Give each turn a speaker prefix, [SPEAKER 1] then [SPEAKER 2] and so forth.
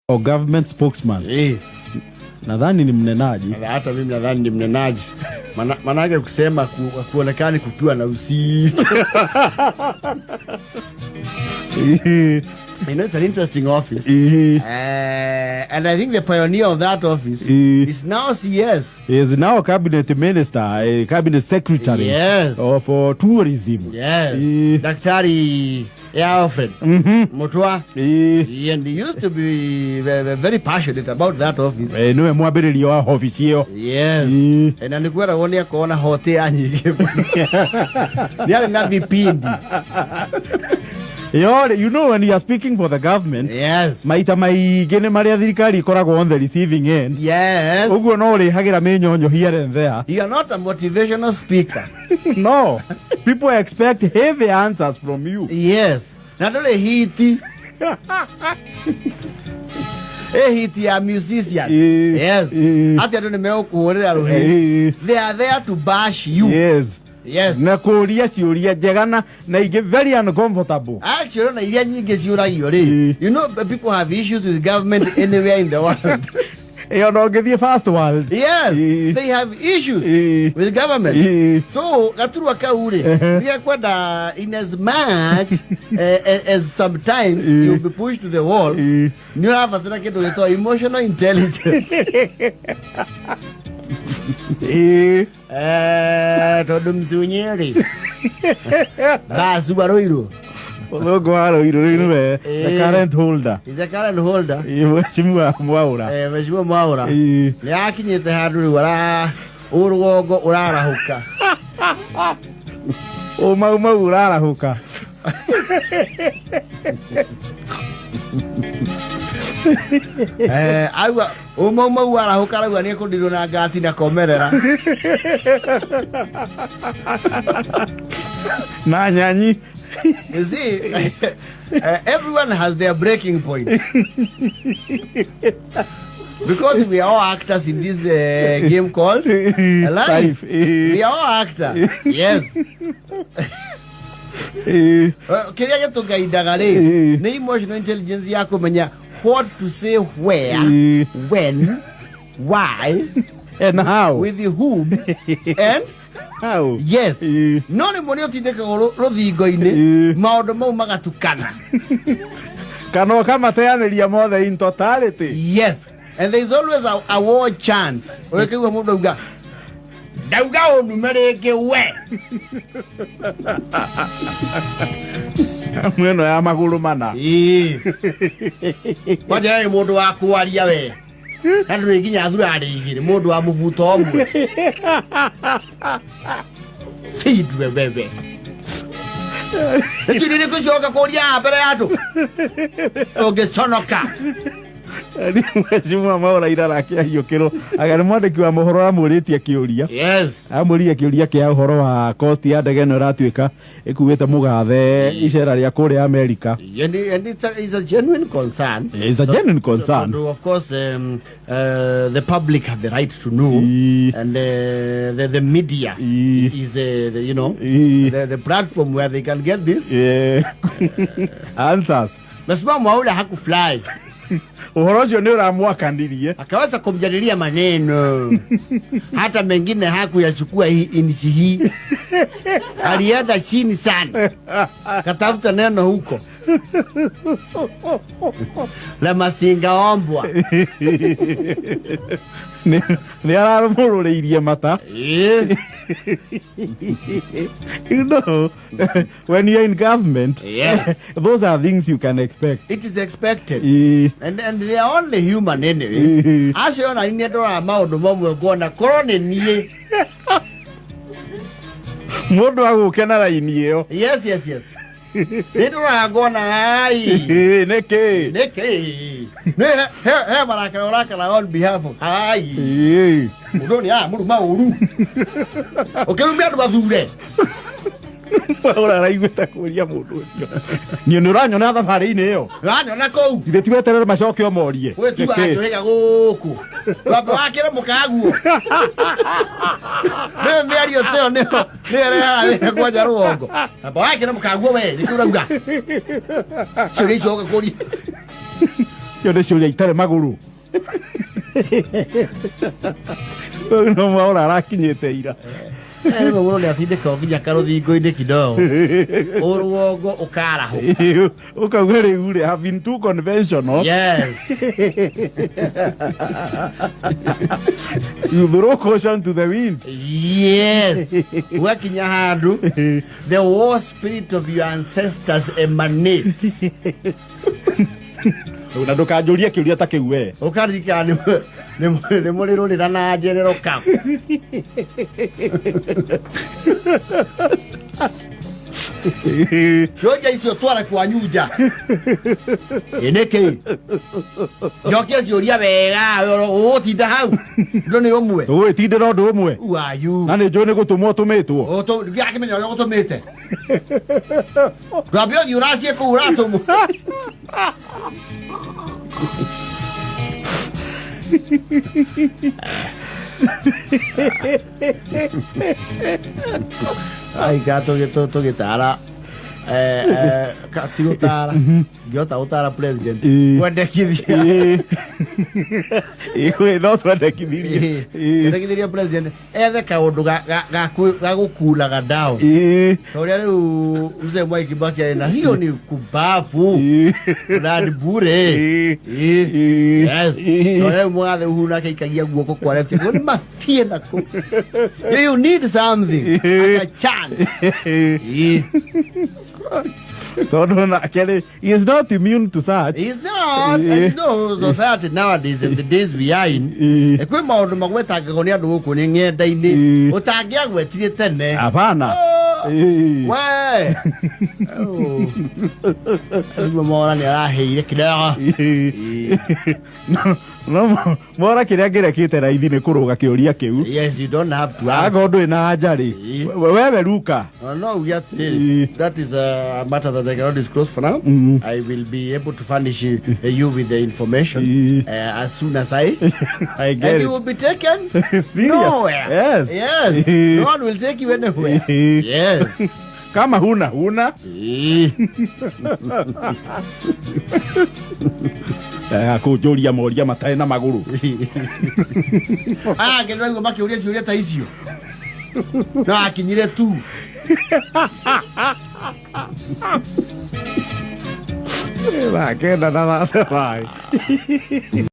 [SPEAKER 1] Or government spokesman. Nadhani ni mnenaji.
[SPEAKER 2] Hata mimi nadhani ni mnenaji. Manake kusema kuonekani kukiwa na usito. You know, it's an interesting office. And I think the pioneer of that office is now CS.
[SPEAKER 1] He is now a cabinet minister, a cabinet secretary of tourism.
[SPEAKER 2] Daktari Alfred Mutua. And he used to be very, very passionate about that office.
[SPEAKER 1] Niwe mwambĩrĩria wa obici ĩyo.
[SPEAKER 2] Na nĩ kwĩragwo nĩ akorwo na hotea nyingĩ mũno. Nĩ arĩ na vipindi.
[SPEAKER 1] Yo, you know when you are speaking for the government, maita maingĩ nĩ marĩa thirikari ĩkoragwo on the receiving end. Ũguo no ũrĩhagĩra mĩnyonyo here and there.
[SPEAKER 2] You are not a motivational speaker.
[SPEAKER 1] No, people expect heavy answers from you.
[SPEAKER 2] Yes. Na ndũrĩ hiti. Ĩ hiti ya musician. Atĩ andũ nĩ megũkũhũrĩra rũhĩ. They are there to bash you.
[SPEAKER 1] Na kũria ciũria njega na ingĩ very uncomfortable.
[SPEAKER 2] Actually, na iria nyingĩ ciũragio rĩ, you know people have issues with government anywhere in the world.
[SPEAKER 1] Ĩyo no ũngĩthiĩ first world.
[SPEAKER 2] They have issues with government. So gaturwa kau rĩ, nĩgekwenda in as much as sometimes you'll be pushed to the wall, nĩ ũrabatara kĩndũ gĩtagwo emotional intelligence. Tondũ mcunyĩ basu wa Ruiru.
[SPEAKER 1] Mũthũngũ wa Ruiru rĩu nĩwe the current holder.
[SPEAKER 2] Is the current holder.
[SPEAKER 1] Mheshimiwa Mwaura.
[SPEAKER 2] Mheshimiwa Mwaura. Nĩ akinyĩte handũ rĩu ara ũrũgongo ũrarahũka.
[SPEAKER 1] Ũmaumau ũrarahũka.
[SPEAKER 2] Auga ũmaumau arahũka, arauga nĩ ekũndirwo na ngati na komerera.
[SPEAKER 1] Na nyanyi.
[SPEAKER 2] You see, everyone has their breaking point. Because we are all actors in this game called life.
[SPEAKER 1] Life.
[SPEAKER 2] We are all actors. Yes. Kĩrĩa gĩtũgaindaga rĩ, nĩ emotional intelligence ya kũmenya what to say where, when, why,
[SPEAKER 1] And how.
[SPEAKER 2] with whom, and
[SPEAKER 1] How.
[SPEAKER 2] Yes. No rĩmwe nĩ ũtindĩkagwo rũthingo-inĩ, maũndũ mau magatukana.
[SPEAKER 1] Kana ũkamateanĩria mothe in totality.
[SPEAKER 2] Yes, and there is always a war chant. Ũgĩkĩigua mũndũ auga, "Ndauga ũnume rĩngĩ we."
[SPEAKER 1] Mweno ya magũrũ mana.
[SPEAKER 2] Ĩĩ. Kwanja nĩ mũndũ wa kwaria we na ndũrĩ nginya thurarĩ igĩrĩ, mũndũ wa mũbuto ũmwe cindwe wewe nĩcio nĩ kũcoka kũria haha mbere ya andũ ũngĩconoka.
[SPEAKER 1] Mheshimiwa Mwaura ira arakĩahiũkĩrwo aga nĩ mwandĩki wa mohoro amũrĩtie kĩũria. Amũririe kĩũria kĩa ũhoro wa cost ya ndege ĩno ĩratuĩka ĩkuĩte mũgathe icera rĩa kũrĩa Amerika.
[SPEAKER 2] And it's a genuine concern.
[SPEAKER 1] It's a genuine concern.
[SPEAKER 2] So, of course, the public have the right to know, and the media is the you know the platform where they can get this.
[SPEAKER 1] Yeah. Answers.
[SPEAKER 2] Mheshimiwa Mwaura hakufly.
[SPEAKER 1] Ũhoro ũcio nĩ ũramwakanirie.
[SPEAKER 2] Akaweza kumjadilia maneno, hata mengine hakuyachukua hii nchi hii, alienda chini sana, katafuta neno huko la masinga ombwa.
[SPEAKER 1] Nĩ ararũmũrũrĩirie mata. You know, when you're in government, those are things you can expect.
[SPEAKER 2] It is expected. And they are only human anyway. Acio ona nĩ ndoraga maũndũ mamwe ngona korwo nĩ niĩ.
[SPEAKER 1] Mũndũ agũke na raini ĩyo.
[SPEAKER 2] Yes, nĩ ndoraga ngona ai.
[SPEAKER 1] Nĩkĩ?
[SPEAKER 2] Nĩkĩ nĩ he marakara ũrakara on behalf of ai mũndũ ũyũ nĩ aramũruma ũru ũkĩrumia andũ athure.
[SPEAKER 1] Mwaura araiguĩte kũria mũndũ ũcio, niĩ nĩ ũranyona thabarĩ-inĩ ĩyo?
[SPEAKER 2] Wanyona kũu?
[SPEAKER 1] Ithe ti weterere macoke ũmorie.
[SPEAKER 2] Gwĩ tu
[SPEAKER 1] Nĩkĩ?
[SPEAKER 2] Angĩhĩga gũkũ wambe wakĩre mũkaguo nĩyo mĩario tĩyo nĩyo nĩyo ĩrehaga thĩna kwanja rũgongo, amba wakĩre mũkaguo we nĩkĩ ũrauga ciũria icio ũgakũria.
[SPEAKER 1] Cio nĩ ciũria itarĩ magũrũ. No Mwaura arakinyĩte ira.
[SPEAKER 2] Rĩmwe mũndũ nĩ atindĩkagwo nginya karũthingo-inĩ kidogo, ũrũgongo ũkarahũka.
[SPEAKER 1] Ũkauga rĩu rĩ, have been too conventional.
[SPEAKER 2] Yes.
[SPEAKER 1] You throw caution to the wind.
[SPEAKER 2] Yes, ũgakinya handũ the war spirit of your ancestors emanates.
[SPEAKER 1] Na ndũkanjũrie kĩũria ta kĩu we.
[SPEAKER 2] Ũkaririkana nĩ mũrĩrũrĩra na njerero kau. Ciũria icio twara kwanyu nja. Ĩ nĩkĩ njokie ciũria wega ũgũtinda hau ndũ nĩ ũmwe?
[SPEAKER 1] Ũgwĩtindĩra ũndũ ũmwe.
[SPEAKER 2] Who are you?
[SPEAKER 1] Na nĩ njũĩ nĩ gũtũmwo ũtũmĩtwo.
[SPEAKER 2] Ndirakĩmenya ũrĩa ũgũtũmĩte. Ndwambe ũthiĩ ũracie kũu ũratũmwo. Aika tũgĩtara ti gũtara ngĩhota gũtara president kwendekithia.
[SPEAKER 1] Ĩĩ, no twendekithirie.
[SPEAKER 2] Kwendekithiria president ethe kaũndũ ga gũkulaga down, ta ũrĩa rĩu mzee Mwai Kibaki arĩ na hiyo ni kubafu na ni bure. Yes. No rĩu mũgathe Uhuru nake aikagia guoko kwa left ngo nĩ mathiĩ nako. You need something akachan.
[SPEAKER 1] Tondũ nake rĩ, he is not immune to such.
[SPEAKER 2] He's not. And you know, society nowadays and the days we are in, kwĩ maũndũ magwetangagwo nĩ andũ gũkũ nĩ ng'enda-inĩ ũtangĩagwetire tene.
[SPEAKER 1] Hapana.
[SPEAKER 2] Oh, we. Oh. Rĩu Mwaura nĩ araheire kidogo.
[SPEAKER 1] No Mwaura kĩrĩa ngĩrekĩte raithi nĩ kũrũga kĩũria kĩu.
[SPEAKER 2] Yes, you don't have to ask.
[SPEAKER 1] Akorwo ndũrĩ na anja rĩ, wewe ruka.
[SPEAKER 2] No, we are that is a matter that I cannot disclose for now. I will be able to furnish you with the information as soon as I
[SPEAKER 1] I get
[SPEAKER 2] and
[SPEAKER 1] it.
[SPEAKER 2] You will be taken
[SPEAKER 1] Serious?
[SPEAKER 2] nowhere.
[SPEAKER 1] Yes.
[SPEAKER 2] Yes. No one will take you anywhere. Yes.
[SPEAKER 1] Kama huna huna. Kũnjũria moria matarĩ na magũrũ.
[SPEAKER 2] Aya angĩ nĩwaigua makĩũria ciũria ta icio no akinyire tu.
[SPEAKER 1] Thaa 9 na 3.